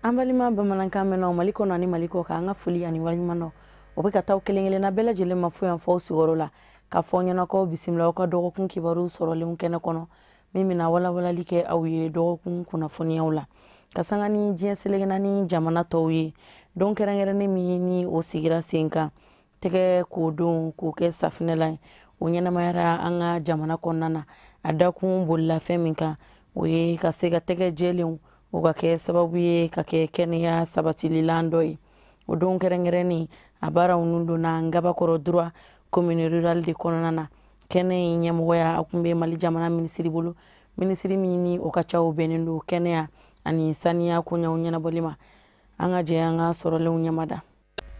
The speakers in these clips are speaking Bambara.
An balima bamanankan mɛnnaw Mali kɔnɔ ani Mali kɔ kan, an ka foli ani waleɲuman dɔn o bɛ ka taa kelen kelenna bɛɛ lajɛlen ma fo yan fɔ sigiyɔrɔ la, k'a fɔ ɲɛna k'aw bisimila aw ka dɔgɔkun kibaru sɔrɔlenw kɛnɛ kɔnɔ, min bɛna walawalali kɛ aw ye dɔgɔkun kunnafoniyaw la, ka sanga ni diɲɛ seleke naani jamana tɔw ye. Don kɛrɛnkɛrɛnnen min ni o sigira sen kan, tɛgɛ k'o don k'o kɛ safinɛ la ye, o ɲɛnamayara an ka jamana kɔnɔna na. A dakun bolila fɛn min kan, o ye ka se ka tɛgɛ jɛlenw o ka kɛ sababu ye ka kɛ kɛnɛya sabatililan dɔ ye. O don kɛrɛnkɛrɛnnen, a baaraw nun donna Ngabakɔrɔ Droit, commune rurale de kɔnɔna na. Kɛnɛ in ɲɛmɔgɔya a kun bɛ Mali jamana minisiri bolo, minisiri min ni o ka ca o bɛnnen don kɛnɛya ani saniya koɲɛw ɲɛnabɔli ma. An ka jɛ an ka sɔrɔlenw ɲɛmada.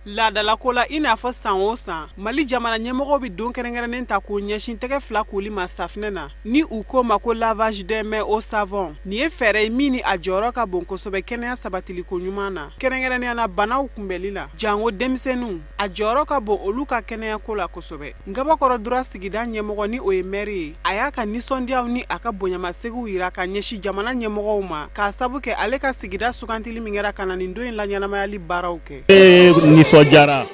Laadalako la, i n'a fɔ san o san, Mali jamana ɲɛmɔgɔw bɛ don kɛrɛnkɛrɛnnen ta k'o ɲɛsin tɛgɛ fila koli ma safinɛ na, ni u ko ma ko lavage des mains au savon. Nin ye fɛɛrɛ ye min ni a jɔyɔrɔ ka bon kosɛbɛ kɛnɛya sabatiliko ɲuman na, kɛrɛnkɛrɛnnenya la banaw kunbɛli la, jango denmisɛnninw. A jɔyɔrɔ ka bon olu ka kɛnɛyako la kosɛbɛ. Ngabakɔrɔ Droit sigida ɲɛmɔgɔ, ni o ye mɛri ye, a y'a ka nisɔndiyaw ni a ka bonyamasegiw yira ka ɲɛsin jamana ɲɛmɔgɔw ma, k'a sabu kɛ ale ka sigida sugantili min kɛra ka na nin don in laɲɛnamayali baaraw kɛ. Nisɔndiyara.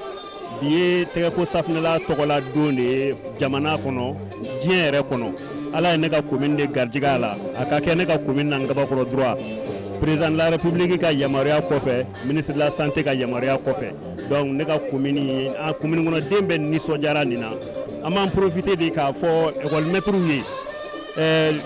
Bi ye tɛgɛko safinɛla tɔgɔla don de ye jamana kɔnɔ, diɲɛ yɛrɛ kɔnɔ. Ala ye ne ka commune de garijɛgɛ a la, a ka kɛ ne ka commune na, Ngabakɔrɔ Droit, président de la République ka yamaruya kɔfɛ, ministre de la Santé ka yamaruya kɔfɛ. Donc ne ka commune, an commune kɔnɔden bɛɛ nisɔndiyara nin na. An b'an profiter de k'a fɔ école maître ye,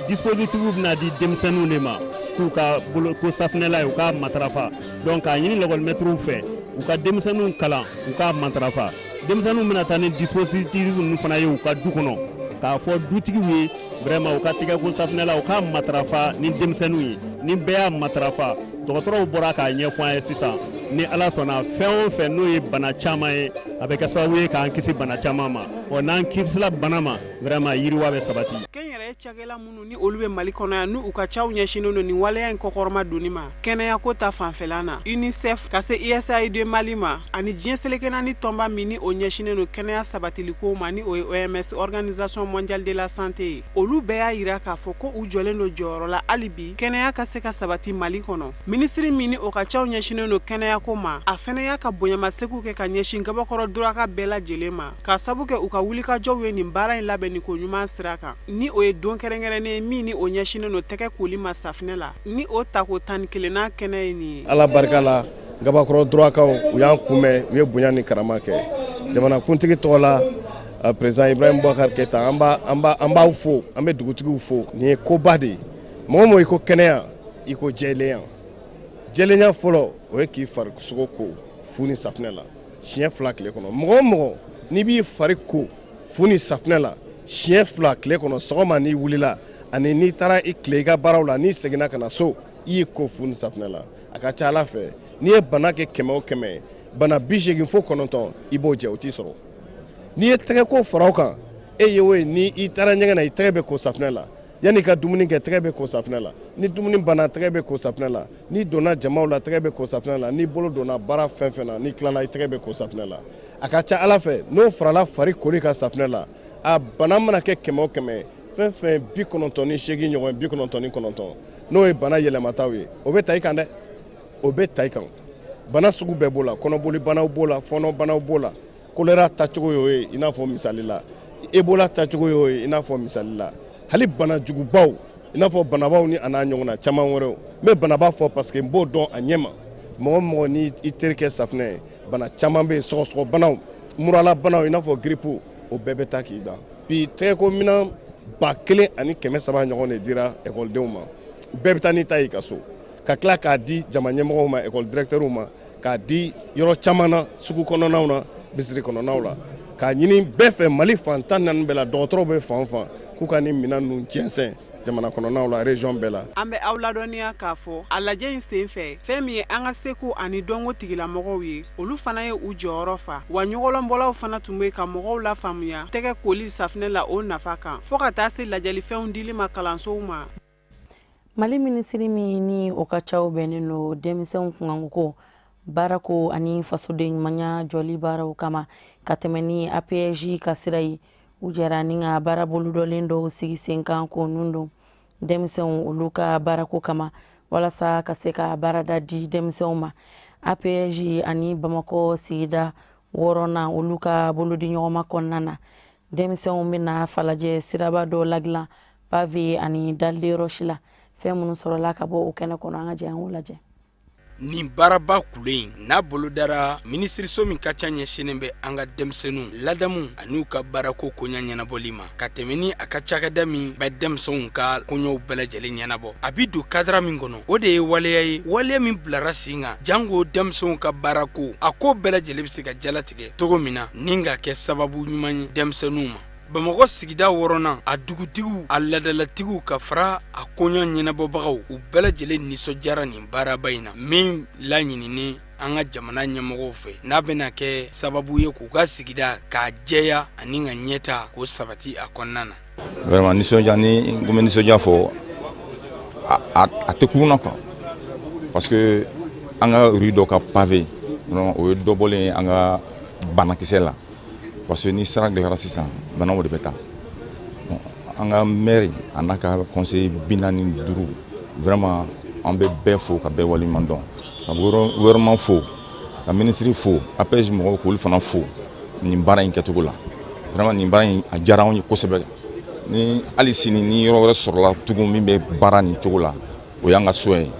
dispositif bɛna di denmisɛnninw de ma k'u ka bolo ko safinɛla ye, u k'a matarafa. Donc k'a ɲini l'école maître fɛ, u ka denmisɛnninw kalan u k'a matarafa. Denmisɛnninw bɛna taa ni dispositif ninnu fana ye u ka du kɔnɔ, k'a fɔ dutigiw ye vraiment u ka tɛgɛko safinɛ la, u k'a matarafa ni denmisɛnninw ye. Ni bɛɛ y'a matarafa, dɔgɔtɔrɔw bɔra k'a ɲɛfɔ an ye sisan, ni Ala sɔnna, fɛn o fɛn n'o ye bana caman ye, a bɛ kɛ sababu ye k'an kisi bana caman ma. Ɔ, n'an kisila bana ma, vraiment yiriwa bɛ sabati. Kɛnyɛrɛye cakɛla minnu ni olu bɛ Mali kɔnɔ yan, n'u u ka caw ɲɛsinnen don nin waleya in kɔkɔrɔma donni ma kɛnɛyako ta fanfɛla na, UNICEF ka se USAID Mali ma, ani diɲɛ seleke naani tɔnba min ni o ɲɛsinnen don kɛnɛya sabatiliko ma, ni o ye OMS, Organisation mondiale de la Santé ye, olu bɛɛ y'a yira k'a fɔ ko u jɔlen don jɔyɔrɔ la hali bi kɛnɛya ka se ka sabati Mali kɔnɔ. Minisiri min ni o ka caw ɲɛsinnen don kɛnɛyako ma, a fɛnɛ y'a ka bonyamasegiw kɛ ka ɲɛsin Gabakɔrɔ Droit bɛɛ lajɛlen ma, k'a sabu kɛ u ka wulikajɔw ye nin baara in labɛnni ko ɲuman sira kan, ni o ye don kɛrɛnkɛrɛnnen ye min ni o ɲɛsinnen don tɛgɛ koli ma safinɛ la, ni o tako 11nan kɛnɛ ye nin ye. Ala barika la, Gabakɔrɔ Droitkaw, u y'an kunbɛn, u ye bonya ni karama kɛ. Jamanakuntigi tɔgɔ la, président Ibrahim Boubacar Keita, an b'aw fo, an bɛ dugutigiw fo. Nin ye koba de ye. Mɔgɔ mɔgɔ i ko kɛnɛya, i ko jɛlenya. Jɛlenya fɔlɔ, o ye k'i farisogo ko fu ni safinɛ la siɲɛ 2 tile kɔnɔ. Mɔgɔ o mɔgɔ n'i b'i fari ko fu ni safinɛ la siɲɛ 2 tile kɔnɔ, sɔgɔma n'i wulila ani n'i taara i tile i ka baaraw la, n'i seginna ka na so, i y'i ko fu ni safinɛ la, a ka ca Ala fɛ, n'i ye bana kɛ 100 o 100, bana 89, i b'o jɛ, o t'i sɔrɔ. N'i ye tɛgɛko fara o kan, e ye o ye, ni i taara ɲɛgɛn na, i tɛgɛ bɛ ko safinɛ la. Yanni i ka dumuni kɛ, tɛgɛ bɛ ko safinɛ la. Ni dumuni banna, tɛgɛ bɛ ko safinɛ la. N'i donna jamaw la, tɛgɛ bɛ ko safinɛ la. N'i bolo donna baara fɛn fɛn na, n'i tilala, i tɛgɛ bɛ ko safinɛ la. A ka ca Ala fɛ, n'o farala fari koli ka safinɛ la, a bana mana kɛ 100 o 100, fɛn fɛn 98 ɲɔgɔn, 99, n'o ye bana yɛlɛmataw ye, o bɛ ta i kan dɛ, o bɛ ta i kan. Bana sugu bɛɛ b'o la, kɔnɔboli banaw b'o la, fɔɔnɔ banaw b'o la, choléra tacogo y'o ye i n'a fɔ misali la, Ebola tacogo y'o ye i n'a fɔ misali la, hali bana jugubaw i n'a fɔ banabaw ni a n'a ɲɔgɔnna caman wɛrɛw. N bɛ banaba fɔ parce que n b'o dɔn a ɲɛ ma. Mɔgɔ o mɔgɔ ni i teri kɛ safinɛ ye, bana caman bɛ yen, sɔgɔsɔgɔbanaw, muralabanaw i n'a fɔ grippe, o bɛɛ bɛ taa k'i dan. Bi tɛgɛko minɛn 1300 ɲɔgɔn de dira ekɔlidenw ma. Bɛɛ bɛ taa n'i ta y'i ka so, ka tila k'a di jama ɲɛmɔgɔw ma, ekɔli directeurw ma, k'a di yɔrɔ caman na, sugu kɔnɔnaw na, misiri kɔnɔnaw la, k'a ɲini bɛɛ fɛ Mali fan 14 bɛɛ la, dɔgɔtɔrɔw bɛ fan o fan, k'u ka nin minɛn ninnu jɛnsɛn jamana kɔnɔnaw la, région bɛɛ la. An bɛ aw ladɔnniya k'a fɔ a lajɛ in sen fɛ, fɛn min ye an ka seko ani dɔnko tigilamɔgɔw ye, olu fana ye u jɔyɔrɔ fa wa. Ɲɔgɔlɔnbɔlaw fana tun bɛ ka mɔgɔw la faamuya tɛgɛ koli safinɛ la, o nafa kan, fɔɔ ka taa se lajɛlifɛnw dili ma kalansow ma. Mali minisiri min ni o ka caw bɛnnen don denmisɛnw kunkanko baarako ani fasoden ɲumanya jɔli baaraw kama, ka tɛmɛ ni APJ ka sira ye, u jɛra ni ka baara bolodɔlen dɔw sigi sen kan k'o nun don denmisɛnw olu ka baarako kama. Walasa ka se ka baarada di denmisɛnw ma. APJ ani Bamakɔ sigida wɔɔrɔnan, olu ka bolodi ɲɔgɔnma kɔnɔna na, denmisɛnw bɛna Falajɛ siraba dɔ ladilan, pavé ani dalle de roche la. Fɛn minnu sɔrɔla ka bɔ o kɛnɛ kɔnɔ, an ka jɛ an k'o lajɛ. Nin baaraba kule in n'a bolodara minisiriso min ka ca ɲɛsinnen bɛ an ka denmisɛnninw ladamu an'u ka baarako koɲa ɲɛnabɔli ma, ka tɛmɛ ni a ka cakɛda min bɛ denmisɛnw ka koɲɛw bɛɛ lajɛlen ɲɛnabɔ, a bi don cadre min kɔnɔ, o de ye waleya ye, waleya min bilara sen kan jango denmisɛnw ka baarako, a ko bɛɛ lajɛlen bɛ se ka jalatigɛ cogo min na ni ka kɛ sababu ɲuman ye denmisɛnninw ma. Bamakɔ sigida wɔɔrɔnan, a dugutigiw, a ladalatigiw, ka fara a koɲɔ ɲɛnabɔbagaw, u bɛɛ lajɛlen nisɔndiyara nin baaraba in na min laɲininen an ka jamana ɲɛmɔgɔw fɛ, n'a bɛna kɛ sababu ye k'u ka sigida k'a jɛya ani ka ɲɛta k'o sabati a kɔnɔna na. Vraiment, nisɔndiya, ni n ko bɛ nisɔndiya fɔ, a tɛ kun na quoi, parce que an ka rue dɔ ka pavé, o ye dɔ bɔlen ye an ka banakisɛ la, parce que ni sira gɛlɛyara sisan, banaw de bɛ taa. An ka maire a n'a ka conseiller 45, vraiment, an bɛ bɛɛ fo ka bɛɛ waleɲuman dɔn, ka gouvernement fo, ka ministre fo, APJ mɔgɔw k'olu fana fo nin baara in kɛcogo la. Vraiment, nin baara in a diyara anw ye kosɛbɛ. Ni hali sini ni yɔrɔ wɛrɛ sɔrɔla tugun min bɛ baara nin cogo la, o y'an ka souhait ye.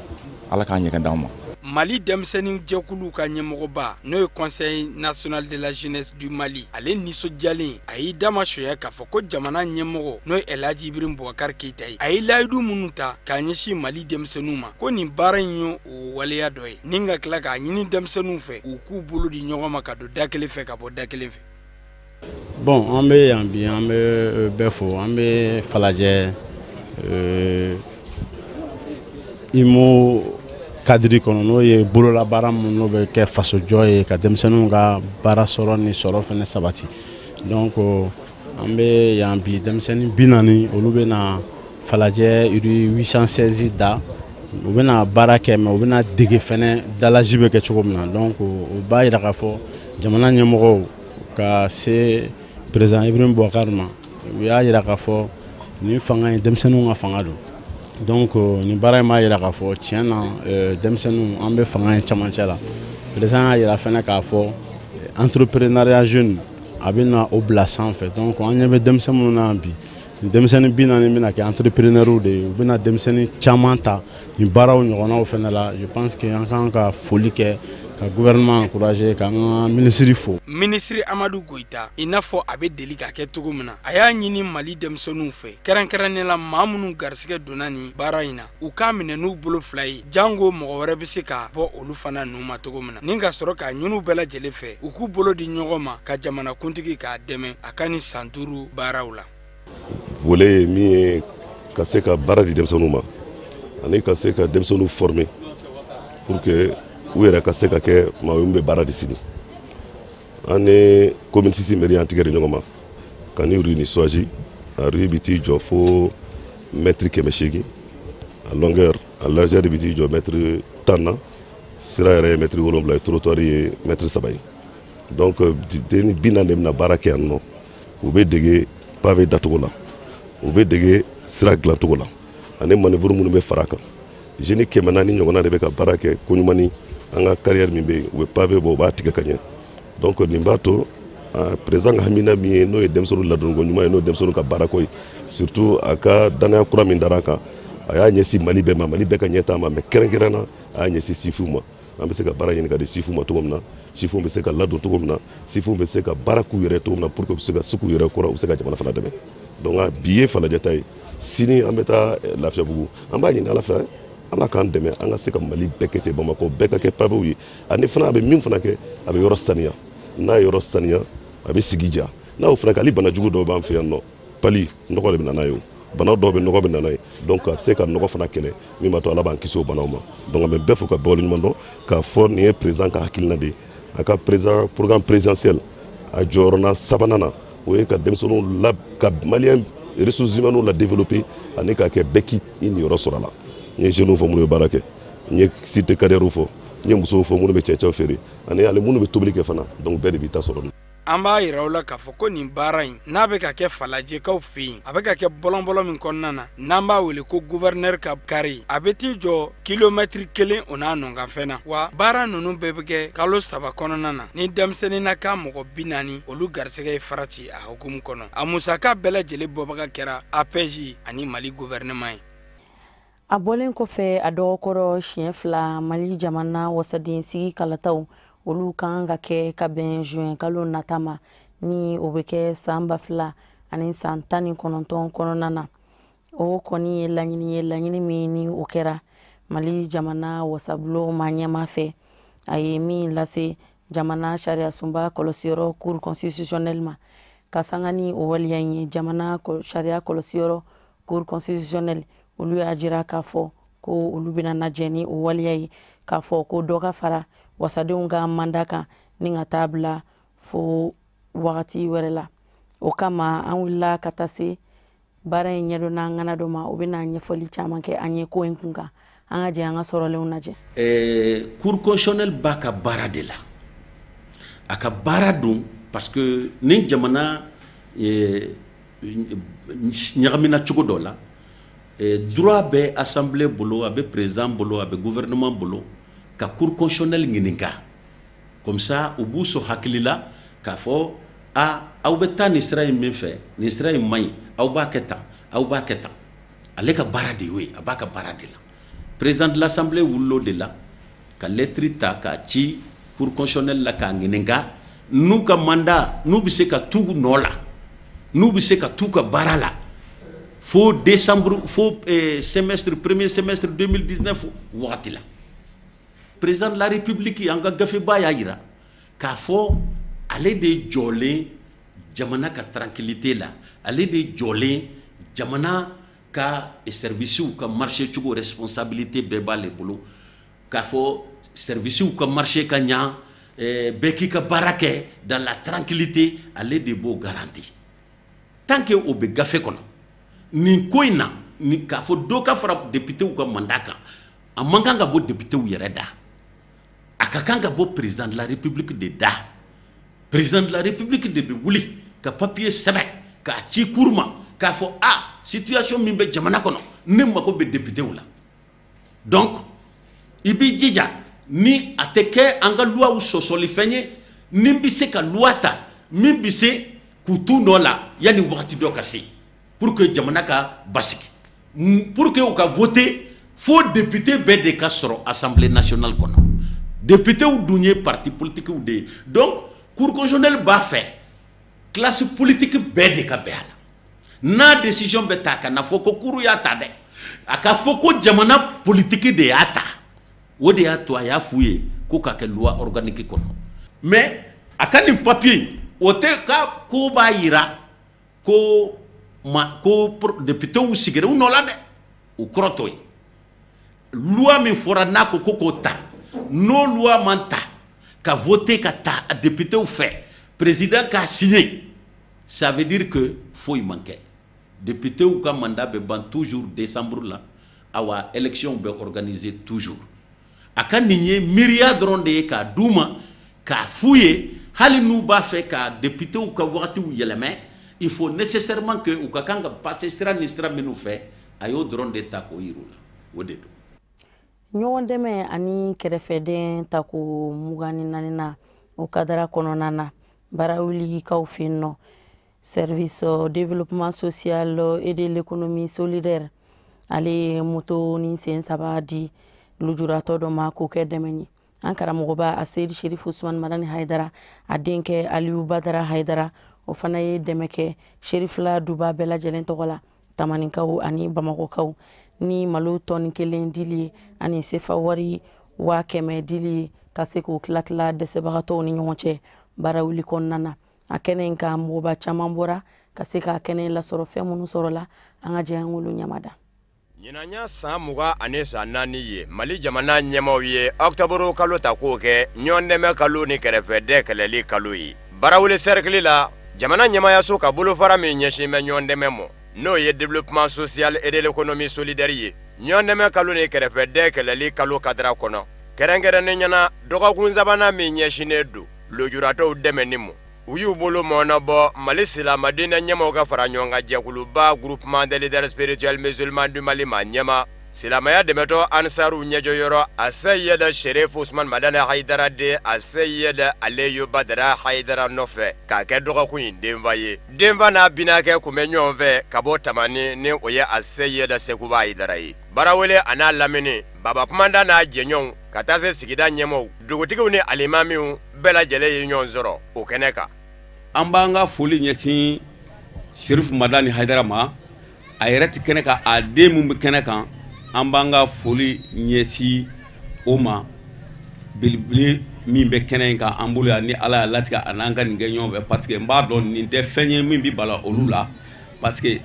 Ala k'a ɲɛgɛn d'anw ma. Mali denmisɛnnin jɛkuluw ka ɲɛmɔgɔba, n'o ye Conseil national de la jeunesse du Mali, ale nisɔndiyalen, a y'i dama soya k'a fɔ ko jamana ɲɛmɔgɔ, n'o ye Elhaji Ibrahim Boubacar Keita ye, a ye layidu minnu ta k'a ɲɛsin Mali denmisɛnninw ma, ko nin baara in ye o waleya dɔ ye, ni ka tila k'a ɲini denmisɛnninw fɛ u k'u bolo di ɲɔgɔn ma ka don da kelen fɛ ka bɔ da kelen fɛ. Bon, an bɛ yan bi, an bɛ bɛɛ fo. An bɛ Falajɛ IMO cadre kɔnɔ, n'o ye bololabaara minnu bɛ kɛ fasojɔ ye, ka denmisɛnninw ka baara sɔrɔ ni sɔrɔ fana sabati. Donc an bɛ yan bi, denmisɛnnin 40, olu bɛ na Falajɛ rue 816 da. U bɛna baara kɛ, mais u bɛna dege fɛnɛ dallage bɛ kɛ cogo min na. Donc o b'a yira k'a fɔ jamana ɲɛmɔgɔw, ka se président Ibrahim Boubacar ma, u y'a yira k'a fɔ nin fanga in, denmisɛnninw ka fanga don. Donc nin baara in b'a yira k'a fɔ tiɲɛ na, denmisɛnninw, an bɛ fanga in cɛmancɛ la. Président y'a yira fɛnɛ k'a fɔ entrepreneuriat jeune, a bɛ na o bila sanfɛ. Donc an ɲɛ bɛ denmisɛn minnu na bi, denmisɛnnin 40 bɛna kɛ entrepreneurs de ye, u bɛna denmisɛnnin caman ta nin baaraw ɲɔgɔnnaw fɛnɛ la. Je pense que an kan ka foli kɛ, ka gouvernement encourager, k'an ka ministre fo. Minisiri Amadu Goyita, i n'a fɔ a bɛ deli ka kɛ cogo min na, a y'a ɲini Mali denmisɛnninw fɛ, kɛrɛnkɛrɛnnenya la maa minnu garisɛgɛ donna nin baara in na, u k'a minɛ n'u bolo fila ye, jango mɔgɔ wɛrɛ bɛ se ka bɔ olu fana ninnu ma cogo min na, ni ka sɔrɔ k'a ɲini u bɛɛ lajɛlen fɛ u k'u bolo di ɲɔgɔn ma ka jamanakuntigi k'a dɛmɛ a ka nin san 5 baaraw la. Volet ye min ye, ka se ka baara di denmisɛnninw ma ani ka se ka denmisɛnninw former pour que u yɛrɛ ka se ka kɛ maa ye min bɛ baara di sini. An ni commune 6 mairie an tigɛ di ɲɔgɔn ma ka ni rue ni choisi. A rue bɛ t'i jɔ fo mètre 800 a longueur, a largeur bɛ t'i jɔ mètre 10 na. Sira yɛrɛ ye mètre 7 ye, trottoir ye mètre 3 ye. Donc den 40 de bɛna baara kɛ yan nɔ. U bɛ dege pavé dacogo la, u bɛ dege sira dilancogo la, ani manœuvre minnu bɛ fara a kan. Jeunes 400 ɲɔgɔnna de bɛ ka baara kɛ koɲuman. An ka carrière min bɛ yen, u bɛ pavé bɔ, u b'a tigɛ ka ɲɛ. Donc nin b'a to président ka hamina min ye, n'o ye denmisɛnninw ladonko ɲuman ye, n'o ye denmisɛnninw ka baarako ye, surtout a ka danaya kura min dara a kan, a y'a ɲɛsin Mali bɛɛ ma, Mali bɛɛ ka ɲɛtaa ma, mais kɛrɛnkɛrɛn na a y'a ɲɛsin sifinw ma. An bɛ se ka baara ɲini ka di sifinw ma cogo min na, sifinw bɛ se ka ladon cogo min na, sifinw bɛ se ka baara k'u yɛrɛ cogo min na, pour que u bɛ se ka se k'u yɛrɛ kɔrɔ, u bɛ se ka jamana fana dɛmɛ. Donc bi ye Falajɛ ta ye, sini an bɛ taa Lafiyabugu. An b'a ɲini Ala fɛ, Ala k'an dɛmɛ an ka se ka Mali bɛɛ kɛ ten, Bamakɔ bɛɛ ka kɛ pavéw ye. Ani fana a bɛ min fana kɛ, a bɛ yɔrɔ saniya. N'a ye yɔrɔ saniya, a bɛ sigi diya. N'a y'o fana kɛ, hali banajugu dɔw b'an fɛ yan nɔ, pali nɔgɔ de bɛ na n'a ye, o bana dɔw bɛ nɔgɔ bɛ na n'a ye. Donc a bɛ se ka nɔgɔ fana kɛlɛ, min b'a to Ala b'an kisi o banaw ma. Donc an bɛ bɛɛ fo ka bɛɛ waleɲuman dɔn k'a fɔ nin ye président ka hakilina de ye. A ka président programme présidentiel, a jɔyɔrɔna sabanan na, o ye ka denmisɛnninw la, ka malien ressources humaines la développer, ani k'a kɛ bɛɛ k'i niyɔrɔ sɔrɔ a la. N ye jeunes fɔ minnu bɛ baara kɛ, n ye cité carrière fɔ, n ye musow fɔ minnu bɛ cɛncɛn feere, ani hali minnu bɛ tobili kɛ fana. Donc bɛɛ de b'i ta sɔrɔ. An b'a yira aw la k'a fɔ ko nin baara in n'a bɛ ka kɛ Falajɛkaw fɛ yen, a bɛ ka kɛ bɔlɔnbɔlɔn min kɔnɔna na n'an b'a wele ko gouverneur ka carré, a bɛ t'i jɔ kilomɛtiri 1 o n'a nɔkanfɛn na. Wa baara ninnu bɛɛ bɛ kɛ kalo 3 kɔnɔna na ni denmisɛnnin na ka mɔgɔ 40 olu garisɛgɛ ye fara ci a hukumu kɔnɔ. A musaka bɛɛ lajɛlen bɔbaga kɛra APJ ani Mali gouvernement ye. A bɔlen kɔfɛ a dɔgɔkɔrɔ siɲɛ 2 Mali jamana wasaden sigi kalataw olu kan ka kɛ ka bɛn juin kalo nata ma, ni o bɛ kɛ san 2019 kɔnɔna na. O kɔni ye laɲini ye, laɲini min ni o kɛra Mali jamana wasabulon maa ɲɛmaa fɛ, a ye min lase jamana sariya sunba kɔlɔsiyɔrɔ cour constitutionnelle ma. Ka sanga ni o waleya in ye, jamana sariya kɔlɔsiyɔrɔ cour constitutionnelle olu y'a jira k'a fɔ ko olu bɛna lajɛ ni o waleya ye, k'a fɔ ko dɔ ka fara wasadenw ka manda kan ni ka taa bila fo wagati wɛrɛ la. O kama an wulila ka taa se baara in ɲɛdɔnna ŋana dɔ ma, o bɛna ɲɛfɔli caman kɛ an ye ko in kun kan. An ka jɛ an ka sɔrɔlenw lajɛ. Cour constitutionnelle b'a ka baara de la, a ka baara don parce que ni jamana ɲagamina cogo dɔ la, droit bɛ assemblée bolo, a bɛ président bolo, a bɛ gouvernement bolo ka cour constitutionnelle ɲininka. Comme ça u b'u sɔn hakili la k'a fɔ a aw bɛ taa nin sira in min fɛ, nin sira in man ɲi, aw b'a kɛ tan, aw b'a kɛ tan. Ale ka baara de y'o ye, a b'a ka baara de la. Président de l'assemblée wulil'o de la ka lettre ta k'a ci cour constitutionnelle la k'a ɲininka n'u ka mandat n'u bɛ se ka t'u nɔ la, n'u bɛ se ka t'u ka baara la fo décembre, fo semestre, premier semestre 2019 wagati la. Président de la république an ka gafeba y'a jira k'a fɔ ale de jɔlen jamana ka tranquillité la, ale de jɔlen jamana ka services ka marché cogo responsabilité bɛɛ b'ale bolo, k'a fɔ services ka marché ka ɲa, bɛɛ k'i ka baara kɛ dans la tranquillité, ale de b'o garanti. Tant que o bɛ gafe kɔnɔ nin ko in na, ni k'a fɔ dɔ ka fara députéw ka mandat kan, a man kan ka bɔ députéw yɛrɛ da, a ka kan ka bɔ président de la république de da. Président de la république de bɛ wuli ka papier sɛbɛn k'a ci cour ma k'a fɔ a situation min bɛ jamana kɔnɔ, ne mako bɛ députéw la. Donc i b'i jija ni a tɛ kɛ an ka loi sɔsɔli fɛn ye, ni bɛ se ka loi ta min bɛ se k'u t'u nɔ la yanni wagati dɔ ka se, pour que jamana ka basigi, pour que u ka voter fo député bɛɛ de ka sɔrɔ assemblée nationale kɔnɔ. Députéw dun ye parti politiquew de ye, donc cour constitutionnelle b'a fɛ classe politique bɛɛ de ka bɛn a la. N'a décision bɛ ta, ka na fɔ ko cour y'a ta dɛ, a ka fɔ ko jamana politique de y'a ta. O de y'a to a y'a f'u ye ko k'a kɛ loi organique kɔnɔ. Mais a ka nin papier o tɛ ka ko b'a yira ko ma ko députéw sigira u nɔ la dɛ, o kɔrɔ t'o ye. Loi min fɔra n'a ko ko k'o ta, n'o loi man ta ka voter ka ta a députéw fɛ, président k'a signer, ça veut dire que foyi man kɛ. Députéw ka mandat bɛ ban toujours décembre la, awa élection bɛ organiser toujours. A ka nin ye miiriya dɔrɔn de ye k'a d'u ma k'a f'u ye, hali n'u b'a fɛ ka députéw ka wagatiw yɛlɛmɛ, il faut nécessairement que u ka kan ka passer sira ni sira minnu fɛ, a y'o dɔrɔn de ta k'o yir'u la, o de don. Ɲɔgɔn dɛmɛ ani kɛrɛfɛden tako 24 na o kadara kɔnɔna na, barawulikaw fɛ yen nɔ, service développement social et de l'économie solidaire ale ye moto ni sen 3 di lujuratɔ dɔ ma k'o kɛ dɛmɛ ye. An karamɔgɔba Aseyidi Sherifu Usman Madani Hayidara, a denkɛ Aliyu Badara Hayidara, o fana ye dɛmɛ kɛ Sherifila duba bɛɛ lajɛlen tɔgɔ la, Tamanikaw ani Bamakɔkaw, ni malo tɔni 1 dili ye ani sefa wari 100,000 dili ye ka se k'o tila tila dɛsɛbagatɔw ni ɲɔgɔn cɛ baara wuli kɔnɔna na. A kɛnɛ in kan mɔgɔba caman bɔra ka se k'a kɛnɛ in lasɔrɔ, fɛn minnu sɔrɔla an ka jɛ an k'olu ɲamada. Ɲinan y'a san 24 ye Mali jamana ɲɛmaaw ye octobre kalo ta k'o kɛ ɲɔgɔndɛmɛ kalo ni kɛrɛfɛdɛn kɛlɛli kalo ye. Barawuli cercle la, jamana ɲɛmaayaso ka bolofara min ɲɛsin bɛ ɲɔgɔndɛmɛ ma, n'o ye développement social et de l'économie solidaire ye, ɲɔgɔndɛmɛ kalo ni kɛrɛfɛdɛn kɛlɛli kalo kadara kɔnɔ, kɛrɛnkɛrɛnnen ɲɛna dɔgɔkun sabanan min ɲɛsinnen don lujuratɔw dɛmɛni ma. U y'u bolo mɔɔnɔbɔ Mali silamɛdiinɛ ɲɛmaaw ka fara ɲɔgɔn kan jɛkuluba groupement des leaders spirituels musulmans du Mali maa ɲɛma silamɛya dɛmɛtɔ Ansaru ɲɛjɔyɔrɔ Aseyid Sherif Usman Madani Hayidara de Aseyid Aliyu Badara Hayidara nɔfɛ k'a kɛ dɔgɔkun in denfa ye. Denfa n'a binakɛ kun bɛ ɲɔgɔn fɛ ka bɔ Tamani ni o ye Aseyid Sekuba Hayidara ye. Barawele a n'a lamini Baba Kumanda n'a jɛɲɔgɔnw ka taa se sigida ɲɛmaaw dugutigiw ni alimamiw bɛɛ lajɛlen ye ɲɔgɔn sɔrɔ o kɛnɛ kan. An b'an ka foli ɲɛsin Sherif Madani Hayidara ma, a yɛrɛ tɛ kɛnɛ kan, a den min bɛ kɛnɛ kan, an b'an ka foli ɲɛsin o ma. Belebele min bɛ kɛnɛ in kan an bolo yan, ni Ala y'a latigɛ a n'an ka nin kɛ ɲɔgɔn fɛ, parce que n b'a dɔn nin tɛ fɛn ye min bɛ bala olu la, parce que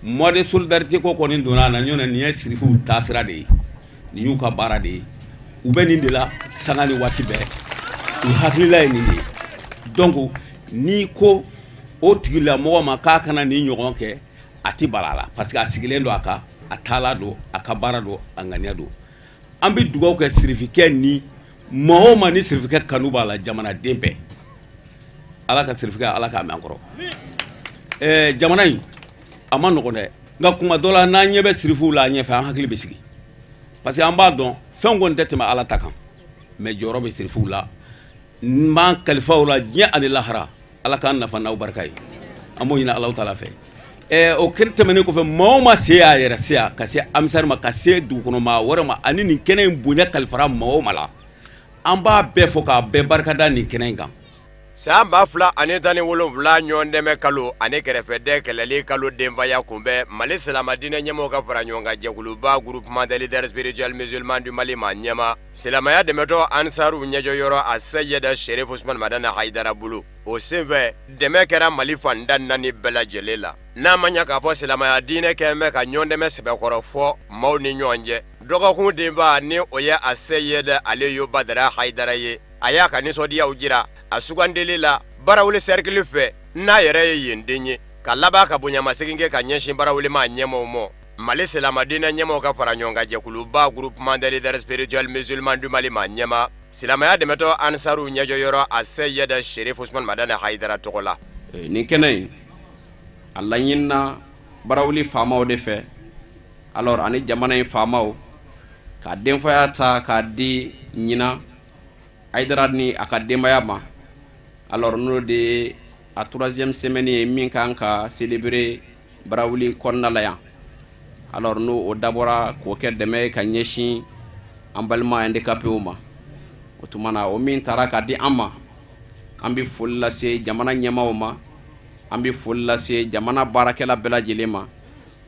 mois de solidarité ko kɔni donna a na ɲɔgɔn na. Nin ye sirifuw taasira de ye, nin y'u ka baara de ye, u bɛ nin de la sanga ni waati bɛɛ, u hakilila ye nin de ye. Donc n'i ko o tigilamɔgɔ ma k'a kana nin ɲɔgɔn kɛ, a ti bala a la, parce que a sigilen don a kan, a taala don, a ka baara don, a ŋaniya don. An bɛ dugawu kɛ sirifikɛ ni maa o maa ni sirifikɛ kanu b'a la, jamanaden bɛɛ, Ala ka sirifikɛ Ala k'a mɛn an kɔrɔ. Jamana in a ma nɔgɔn dɛ, nka kuma dɔ la n'an ɲɛ bɛ sirifuw la a ɲɛfɛ, an hakili bɛ sigi, parce que an b'a dɔn fɛn kɔni tɛ tɛmɛ Ala ta kan, mais jɔyɔrɔ bɛ sirifuw la. N b'an kalifa o la diɲɛ ani lahara, Ala k'an nafa n'aw barika ye, an b'o ɲini Alahu taala fɛ. O kɛnɛ tɛmɛnen kɔfɛ, maa o maa se y'a yɛrɛ se yan ka se amisari ma, ka se dugukɔnɔ maa wɛrɛ ma, ani nin kɛnɛ in bonya kalifara maa o maa la, an b'a bɛɛ fɔ k'a bɛɛ barikada nin kɛnɛ in kan. San 2017 ɲɔgɔn dɛmɛ kalo ani kɛrɛfɛdɛn kɛlɛli kalo denfaya kunbɛn Mali silamɛdiinɛ ɲɛmaaw ka fara ɲɔgɔn kan jɛkuluba groupement des leaders spirituels musulmans du Mali maa ɲɛma silamɛya dɛmɛtɔ Ansaru ɲɛjɔyɔrɔ Aseyid Sherif Usman Madani Hayidara bolo. O senfɛ dɛmɛ kɛra Mali fan da naani bɛɛ lajɛlen la. N'a ma ɲɛ k'a fɔ silamɛya diinɛ kɛn bɛ ka ɲɔgɔn dɛmɛ sɛbɛkɔrɔ fɔ maaw ni ɲɔgɔn cɛ. Dɔgɔkun denfa ni o ye Aseyid Aliyu Badara Hayidara ye, a y'a ka nisɔndiyaw jira a sugandeli la Barawele cercle fɛ n'a yɛrɛ ye yen den ye, ka laban ka bonyamasegin kɛ ka ɲɛsin Barawele maa ɲɛmaaw ma. Mali silamɛdiinɛ ɲɛmaaw ka fara ɲɔgɔn kan jɛkuluba groupement des leaders spirituels musulmans du Mali maa ɲɛma silamɛya dɛmɛtɔ Ansaru ɲɛjɔyɔrɔ Aseyid Sherif Usman Madani Hayidara tɔgɔ la. Nin kɛnɛ in a laɲinina Barawele faamaw de fɛ, alors ani jamana in faamaw ka denfaya ta k'a di ɲinan Hayidara ni a ka denbaya ma. Alors n'o de ye a troisième semaine ye min kan ka célébrer Barawuli kɔnɔna la yan. Alors n'o o dabɔra k'o kɛ dɛmɛ ye ka ɲɛsin an balima handicapéw ma. O tuma na o min taara k'a di an ma, an bɛ foli lase jamana ɲɛmaaw ma, an bɛ foli lase jamana baarakɛla bɛɛ lajɛlen ma,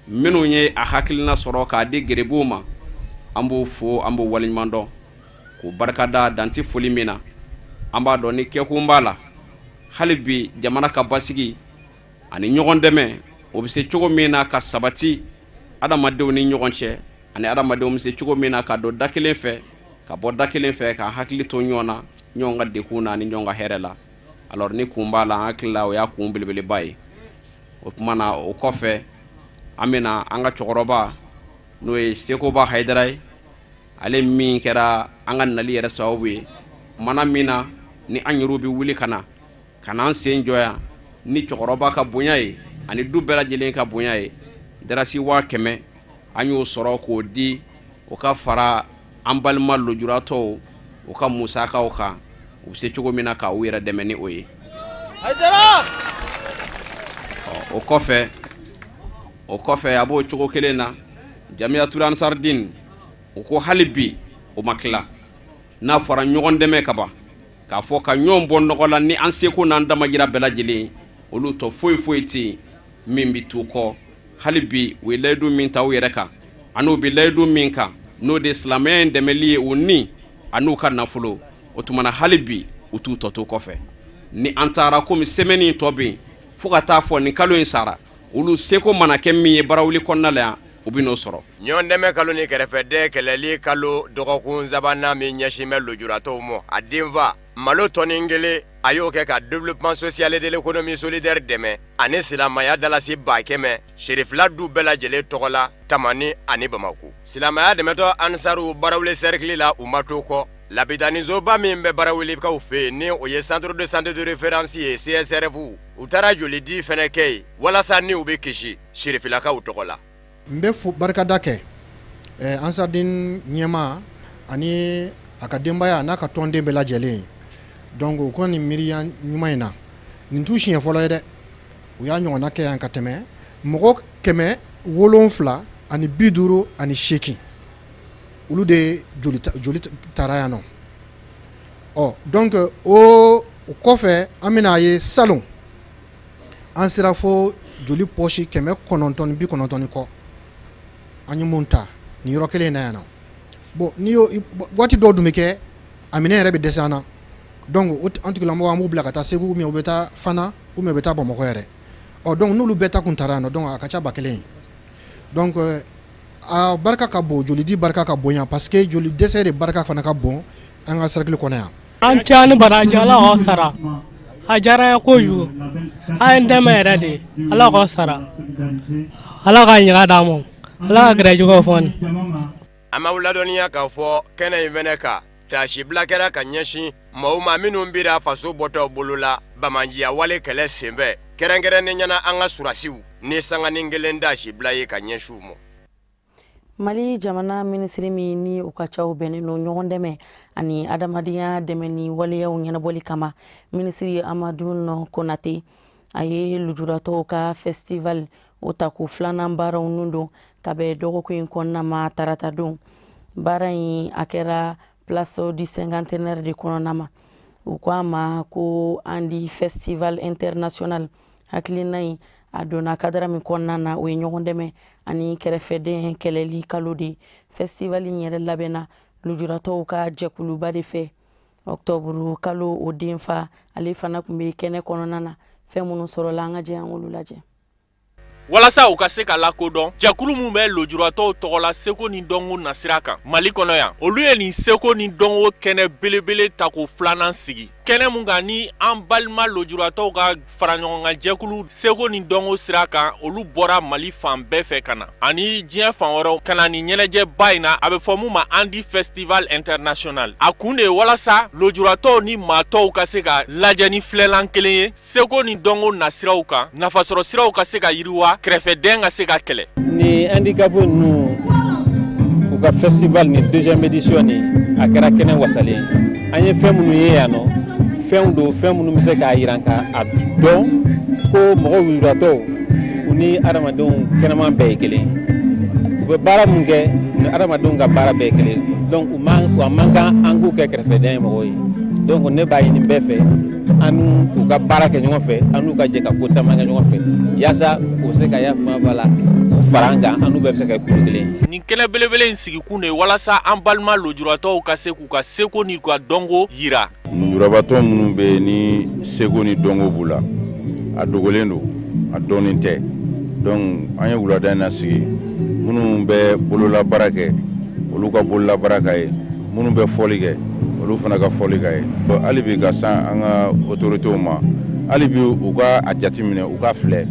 minnu ye a hakilina sɔrɔ k'a di geribuw ma, an b'o fo, an b'o waleɲuman dɔn, k'o barikada danti foli min na. An b'a dɔn ni kɛkun b'a la, hali bi jamana ka basigi ani ɲɔgɔn dɛmɛ o bɛ se cogo min na ka sabati adamadenw ni ɲɔgɔn cɛ, ani adamadenw bɛ se cogo min na ka don da kelen fɛ ka bɔ da kelen fɛ, ka hakili to ɲɔgɔn na, ɲɔgɔn ka degun na ani ɲɔgɔn ka hɛrɛ la. Alors ni kun b'a la, an hakili la o y'a kun belebeleba ye. O tuma na o kɔfɛ an bɛna an ka cɛkɔrɔba n'o ye Sekuba Hayidara ye, ale min kɛra an ka nali yɛrɛ sababu ye. Kumana min na ni an yɛrɛw bɛ wuli ka na ka n'an sen jɔ yan ni cɛkɔrɔba ka bonya ye ani du bɛɛ lajɛlen ka bonya ye, darasi 100,000 an y'o sɔrɔ k'o di o ka fara an balima lujuratɔw u ka musakaw kan, u bɛ se cogo min na ka u yɛrɛ dɛmɛ ni o ye. O kɔfɛ a b'o cogo kelen na, Jamiyatul Ansardin u ko hali bi o ma tila. N'a fɔra ɲɔgɔn dɛmɛ ka ban, k'a fɔ ka ɲɔgɔn bɔ nɔgɔ la ni an seko n'an damajira bɛɛ lajɛlen, olu tɔ foyi foyi tɛ yen min bɛ t'u kɔ. Hali bi u ye layidu min ta u yɛrɛ kan, an'u bɛ layidu min kan, n'o de ye silamɛya in dɛmɛli ye u ni an'u ka nafolo, o tuma na hali bi u t'u tɔ to kɔfɛ. Ni an taara komi semaine in tɔ bɛ yen, fo ka taa fɔ nin kalo in sara, olu seko mana kɛ min ye Barawuli kɔnɔna la yan, u bɛ n'o sɔrɔ. Ɲɔgɔn dɛmɛ kalo ni kɛrɛfɛdɛn kɛlɛli kalo dɔgɔkun sabanan min ɲɛsin bɛ lujuratɔw ma, a denfa malo tɔni kelen a y'o kɛ ka développement social et de l'économie solidaire dɛmɛ ani silamɛya dalasi 100,000 Sherifila du bɛɛ lajɛlen tɔgɔ la Tamani ani Bamako. Silamɛya dɛmɛtɔ Ansaru Barawele cercle la u ma to kɔ. Lapitanisoba min bɛ Barawelikaw fɛ yen, ni o ye centre de santé de référence ye, CSRF, u taara jolidi fɛnɛ kɛ yen walasa ni u bɛ kisi sirifilakaw tɔgɔ la. N bɛ fo barikada kɛ Ansardine ɲɛmaa ani a ka denbaya n'a ka tɔnden bɛɛ lajɛlen ye. Donc u ka nin miiriya ɲuman in na, nin t'u siɲɛ fɔlɔ ye dɛ, u y'a ɲɔgɔnna kɛ yan ka tɛmɛ. Mɔgɔ 758, olu de joli taara yan nɔ. Ɔ donc o kɔfɛ, an bɛna ye salon an sera fo joli poche 990 kɔ, an ye mun ta nin yɔrɔ kelen in na yan nɔ. Bon, n'i y'o waati dɔw dun bɛ kɛ, a minɛn yɛrɛ bɛ dɛsɛ an na. Donc o an tigilamɔgɔw, an b'u bila ka taa Segu, ou bien u bɛ taa Fana, ou bien u bɛ taa Bamakɔ yɛrɛ. Ɔ donc n'olu bɛɛ ta kun taara yan nɔ, donc a ka ca 1000 ye. Donc a barika ka bon, jolidi barika ka bon yan, parce que joli dɛsɛ de barika fana ka bon an ka cercle kɔnɔ yan. An cɛ ni baraji, Ala k'aw sara. A diyara n ye kojugu, a ye n dɛmɛ yɛrɛ de, Ala k'aw sara, Ala ka ɲininka d'an ma, Ala ka gɛrɛjɛgɛw fɔ. An m'aw ladɔnniya k'a fɔ kɛnɛ in fɛnɛ kan, tasibila kɛra ka ɲɛsin maaw ma minnu bira faso bɔtɔ bolo la bamajiya wale kɛlɛ senfɛ, kɛrɛnkɛrɛnnen ɲɛna an ka surasiw ni sanganin kelen tasibila ye ka ɲɛsin u ma. Mali jamana minisiri min ni u ka caw bɛnnen don ɲɔgɔn dɛmɛ ani adamadenya dɛmɛ ni waleyaw ɲɛnabɔli kama, minisiri Amadu Konate, a ye lujuratɔw ka festival o tako filanan baaraw nun don ka bɛn dɔgɔkun in kɔnɔna ma tarata don. Baara in a kɛra Place du Cinquantenaire de kɔnɔna ma. U ko a ma ko Handi Festival International. Hakilina in a donna kadara min kɔnɔna na, o ye ɲɔgɔn dɛmɛ ani kɛrɛfɛden kɛlɛli kalo de. Festival in yɛrɛ labɛnna lujuratɔw ka jɛkuluba de fɛ octobre kalo. O denfa ale fana tun bɛ kɛnɛ kɔnɔna na. Fɛn minnu sɔrɔla, an ka jɛ an k'olu lajɛ. Walasa u ka se ka lakodɔn, jɛkulu min bɛ lujuratɔw tɔgɔla seko ni dɔnko nasira kan Mali kɔnɔ yan, olu ye nin seko ni dɔnko kɛnɛ belebele tako filanan sigi, kɛnɛ mun kan ni an balima lujuratɔw ka fara ɲɔgɔn kan jɛkulu seko ni dɔnko sira kan, olu bɔra Mali fan bɛɛ fɛ ka na ani diɲɛ fan wɛrɛw ka na nin ɲɛnajɛba in na, a bɛ fɔ mun ma Handi Festival International. A kun de ye walasa lujuratɔw ni maatɔw ka se ka lajɛ ni filɛlan kelen ye seko ni dɔnko nasiraw kan, nafasɔrɔ siraw ka se ka yiriwa, kɛrɛfɛdɛn ka se ka kɛlɛ. Ni handicap ninnu u ka festival ni deuxième édition ni a kɛra kɛnɛ wasalen ye. An ye fɛn minnu ye yan nɔ, fɛnw don, fɛn minnu bɛ se k'a yira ka a dɔn ko mɔgɔw lujuratɔw, u ni adamadenw kɛnɛman bɛɛ ye kelen ye. U bɛ baara min kɛ, u ni adamadenw ka baara bɛɛ ye kelen ye. Donc u man a man kan an k'u kɛ kɛrɛfɛdɛn ye mɔgɔw ye. Donc ne b'a ɲini bɛɛ fɛ, an n'u ka baara kɛ ɲɔgɔn fɛ, an n'u ka jɛ ka ko caman kɛ ɲɔgɔn fɛ, yaasa u bɛ se ka ya kuma b'a la, u fara an kan, an n'u bɛɛ bɛ se ka kɛ kulu kelen ye. Nin kɛnɛ belebele in sigikun de ye walasa an balima lujuratɔw ka se k'u ka seko ni ka dɔnko yira. Nujurabatɔ minnu bɛ yen ni seko ni dɔnko b'u la, a dogolen don, a dɔnnen tɛ. Donc an ye wulada in na sigi, minnu bɛ bololabaara kɛ, olu ka bololabaara ka ye, minnu bɛ fɔli kɛ, olu fana ka fɔli ka ye. Hali bi ka san an ka autorités ma, hali bi u ka a jateminɛ, u ka filɛ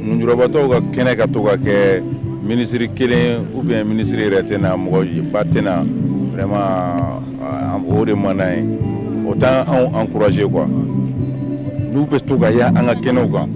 nujurabatɔw ka kɛnɛ ka to ka kɛ minisiri kelen ou bien minisiri yɛrɛ tɛ na, mɔgɔ ba tɛ na, vraiment o de man d'an ye. O t'an anw encourager quoi. N'u bɛ to ka ya an ka kɛnɛw kan,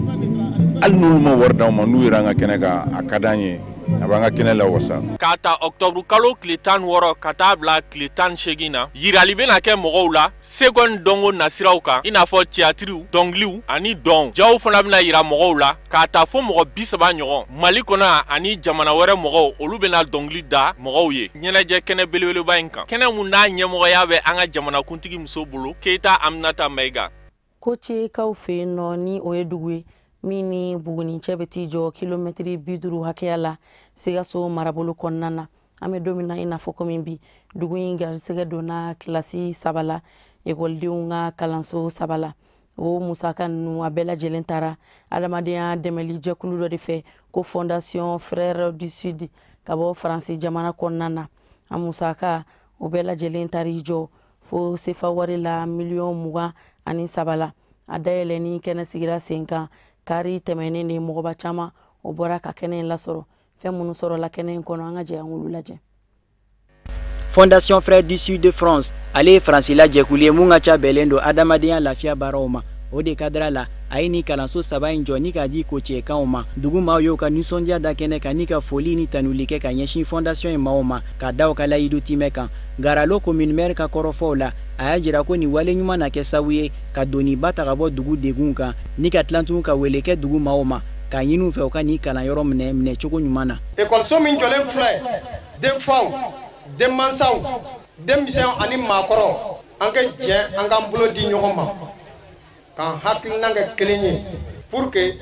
hali n'olu ma wari d'anw ma, n'u yɛrɛ an ka kɛnɛ kan, a ka d'an ye, a b'an ka kɛnɛ lawasa. K'a ta octobre kalo tile 16 ka taa bila tile 18 na, yirali bɛna kɛ mɔgɔw la seko ni dɔnko nasiraw kan, i n'a fɔ tiyatiriw, dɔnkiliw ani dɔnw. Jaw fana bɛna yira mɔgɔw la k'a ta fo mɔgɔ 30 ɲɔgɔn Mali kɔnɔ yan ani jamana wɛrɛ mɔgɔw, olu bɛna dɔnkili da mɔgɔw ye ɲɛnajɛ kɛnɛ belebeleba in kan, kɛnɛ mun n'a ɲɛmɔgɔya bɛ an ka jamanakuntigi muso bolo, Keyita Aminata Mayiga. Kocekaw fɛ yen nɔ, ni o ye dugu ye min ni Buguni cɛ bɛ t'i jɔ kilomɛtiri 50 hakɛya la Sikaso marabolo kɔnɔna na. An bɛ don min na i n'a fɔ komi bi, dugu in garisɛgɛ donna kilasi 3 la, ekɔlidenw ka kalanso 3 la. O musaka ninnu a bɛɛ lajɛlen taara adamadenya dɛmɛli jɛkulu dɔ de fɛ ko Fondation Frères du Sud ka bɔ Faransi jamana kɔnɔna na. A musaka o bɛɛ lajɛlen taara i jɔ fo sefa wari la 23 millions la. A dayɛlɛni kɛnɛ sigira sen kan kari tɛmɛnen de. Mɔgɔba caman o bɔra ka kɛnɛ in lasɔrɔ. Fɛn minnu sɔrɔla kɛnɛ in kɔnɔ, an ka jɛ an k'olu lajɛ. Fondation Frères du Sud de France, ale ye Faransila jɛkulu ye mun ka ca bɛlen don adamadenya lafiya baaraw ma. O de kadira la, a ye ni kalanso saba in jɔ ni k'a di kocɛkanw ma. Dugu maaw y'o ka nisɔndiya da kɛnɛ kan ni ka foli ni tanuli kɛ ka ɲɛsin fondation in maaw ma ka da u ka layidu timɛ kan. Garalo commune maire ka kɔrɔfɔw la, a y'a jira ko nin wale ɲuman na kɛ sababu ye ka doniba ta ka bɔ dugu degunw kan ni ka tilantugun ka wele kɛ dugu maaw ma k'a ɲini u fɛ u ka nin kalanyɔrɔ minɛ minɛcogo ɲuman na. Ekɔliso min jɔlen filɛ, denfaw, denmansaw, denmisɛnw ani maakɔrɔ, an ka jɛ an k'an bolo di ɲɔgɔn ma k'an hakilina kɛ kelen ye pour que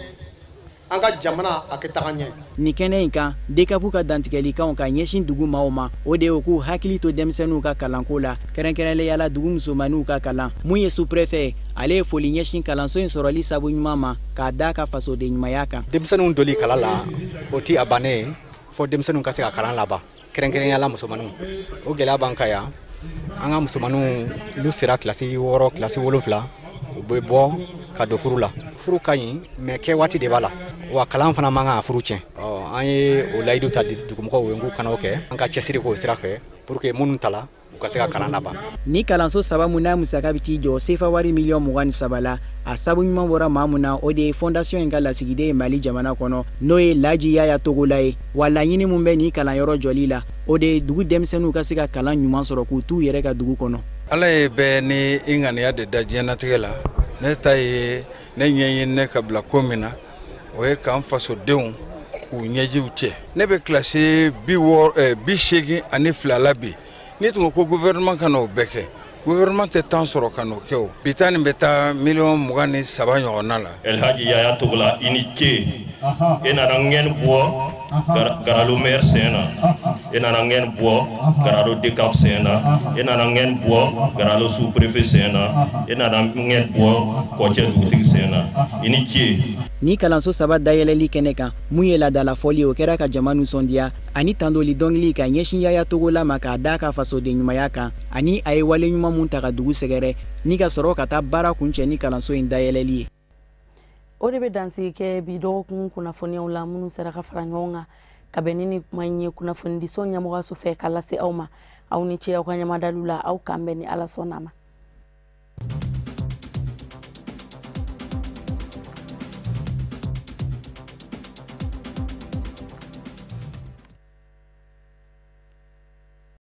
an ka jamana a kɛ taga ɲɛ. Nin kɛnɛ in kan, DCAP ka dantigɛlikanw ka ɲɛsin dugu maaw ma, o de ye k'u hakili to denmisɛnninw ka kalanko la, kɛrɛnkɛrɛnnenya la dugu musomanninw ka kalan. Mun ye sous-préfet ye, ale ye foli ɲɛsin kalanso in sɔrɔli sabu ɲuman ma k'a d'a ka fasoden ɲumanya kan. Denmisɛnninw doli kalan la, o ti a bannen ye, fo denmisɛnninw ka se ka kalan laban, kɛrɛnkɛrɛnnenya la musomanninw. O gɛlɛya b'an kan yan. An ka musomanninw n'u sera kilasi 6, kilasi 7, u bɛ bɔ ka don furu la. Furu ka ɲi, mais kɛ waati de b'a la, wa kalan fana man kan ka furu tiɲɛ. An ye o layidu ta dugumɔgɔw ye k'u kana o kɛ, an ka cɛsiri k'o sira fɛ pour que minnu tala u ka se ka kalan laban. Ni kalanso saba mun n'a musaka bɛ t'i jɔ sefa wari miliyɔn 23 la, a sabu ɲuman bɔra maa mun na, o de ye fondation in ka lasigiden ye Mali jamana kɔnɔ, n'o ye Laji Yaya Togola ye. Wa laɲini mun bɛ nin kalanyɔrɔ jɔli la, o de ye dugu denmisɛnninw ka se ka kalan ɲuman sɔrɔ k'u t'u yɛrɛ ka dugu kɔnɔ. Ala ye bɛɛ ni i ŋaniya de da diɲɛnatigɛ la. Ne ta ye ne ɲɛɲini ne ka bila ko min na, o ye k'an fasodenw k'u ɲɛjiw cɛ. Ne bɛ kilasi 82 la bi. N'i tun ko gouvernement ka n'o bɛɛ kɛ, gouvernement tɛ temps sɔrɔ ka n'o kɛ o. Bi ta nin bɛ taa miliyɔn 23 ɲɔgɔnna la. Elhaji Yaya Togola, i ni ce. E nana ŋɛni bɔ Garalo maire sen na, e nana ŋɛni bɔ Garalo DCAP sen na, e nana ŋɛni bɔ Garalo sous-préfet sen na, e nana ŋɛni bɔ Kɔcɛ dugutigi sen na, i ni ce. Ni kalanso saba dayɛlɛli kɛnɛ kan, mun ye laadalafɔli ye, o kɛra ka jama nisɔndiya ani tandoli dɔnkili ka ɲɛsin Yaya Togola ma k'a d'a ka fasoden ɲumanya kan, ani a ye wale ɲuman mun ta ka dugu sɛgɛrɛ ni ka sɔrɔ ka taa baara kuncɛ ni kalanso in dayɛlɛli ye. O de bɛ dansigi kɛ bi dɔgɔkun kunnafoniyaw la minnu sera ka fara ɲɔgɔn kan ka bɛn ni kuma in ye kunnafonidiso ɲɛmɔgɔyaso fɛ ka lase aw ma. Aw ni ce aw ka ɲamadaliw la, aw k'an bɛn ni Ala sɔnna ma.